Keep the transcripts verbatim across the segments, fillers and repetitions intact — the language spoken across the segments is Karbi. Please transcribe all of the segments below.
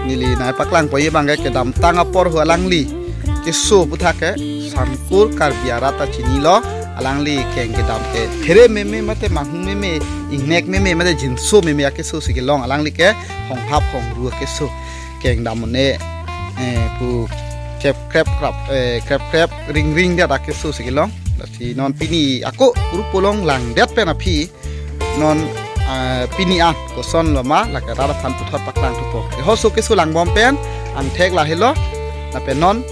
Neli nangpaklangpo abang ke kedamtang apor hu alangli keso aputhak ke Sangkur Karbi arat ta chinilo. Alangli keng kedam ke phere meme mate manghung meme, ingnek meme mate jinso meme akeso si kelong. Alangli ke honghap hongru akeso. Keng dam un-e, eh, pu krep krep krap, eh, krep krep ring ring det akeso si kelong. Lasi non pini ako group along langdet pen aphi non, ah, pini an kosonlo ma lake rat aphan puthot paklang thupo. Ke hoso keso langbom pen angthek lahelo. Lapen non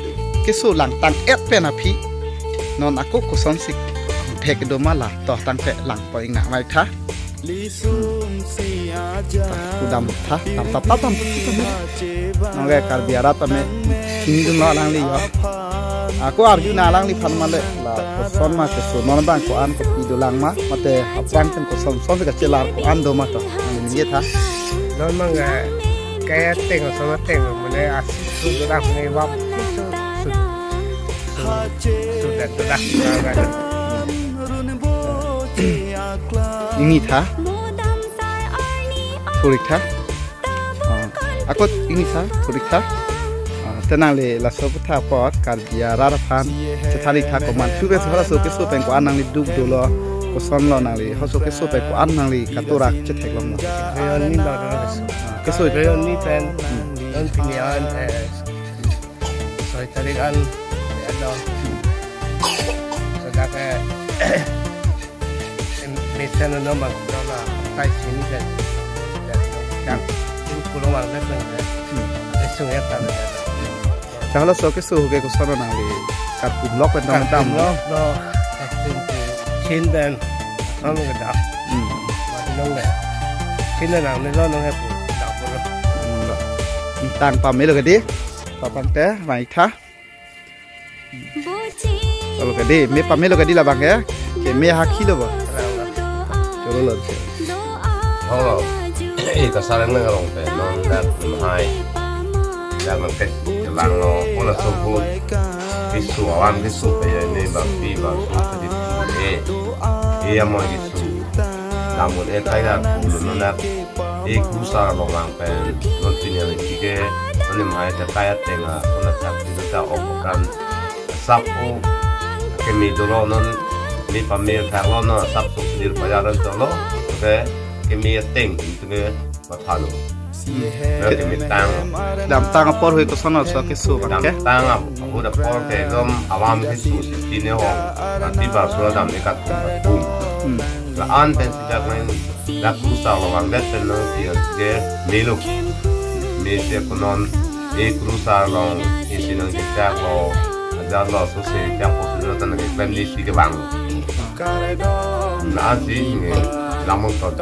keso langtang-et pen aphi non ako kosonsi angthek do ma la, to tangte langpo ingna mai tha. Kudam tha, dam tap tap dam tap tap. Nonke Karbi arat tame sini dun lo alangli yo. Ako arju na alangliphan male la koson ma keso non abang ko-an kopi dolang ma mate aphrang pen koson son kachelar ko-an do ma to. Nangli ningje tha. Non abang, eh, kaya teng, koson teng, mane asi su dolang, mane wap su, su, su, su, su, su, su, su, su, Ingni tha. Thurik tha. Ah, ako ingni tha, thurik tha. Ah, te nangli laso aputhak apot Karbi arat aphan chethan-ik tha komat. Suke halaso keso pen ko-an nangli duk dolo, kosonlo nangli hoso keso pen ko-an nangli katura chetheklonglo. Rayon ni ba dolo keso. Ah, keso. Rayon ni pen, hmm, non pini an, eh, soi tarik an, ya do. Sodak, eh, mesen no bang, no na, tai sini kan. Ya, ya, hmm, pulo bang na kan. Hmm. Esung ya kan. Chalo so keso ke koson nangli karpum lok pen dam dam. Karpum lok, no. Karpum chin pen. Nong ke dap. Hmm. Mati nong le. Chin nang ne lo nong he pu. Dap lo. Hmm, lo. Tang pamelo ke di. Papang te, mai tha. Chalo ke di, me pamelo ke di labang ke. Ke me hakhi lo ba. Chalo lo. Ho. Eh, kasarang nang rong pe, non dak hai. Dak nang ke langlo, pula so bu. Keso awan keso pe ya ne ba pi ba so pe di. Eh. Eh, ya mo keso. Namun eh kaya kulo non dak. Eh, kurusar along lang pen, non pini an ke, non ni mai ta kaya tenga, non ta pini ta ok kan, sap o, kemi dolo non, mi pamir thak lo non, sap suk dir pajaran dolo, ke, kemi teng, itu ke, mathalo. Ke kemi tang. Damtang apor hui koson so keso bang ke? Damtang ap-, apor apor ke, dom awam keso, sitine ho, nanti basura dam ikat kum. Hmm. La-an pen sejak main dak kurusar along vangdet pen nangsi an ke melo. Me se konon e kurusar along isi nangkechak lo, ajar lo, so se chak po sudah tan ke klem ni si kevang. Na si nge lamon ton.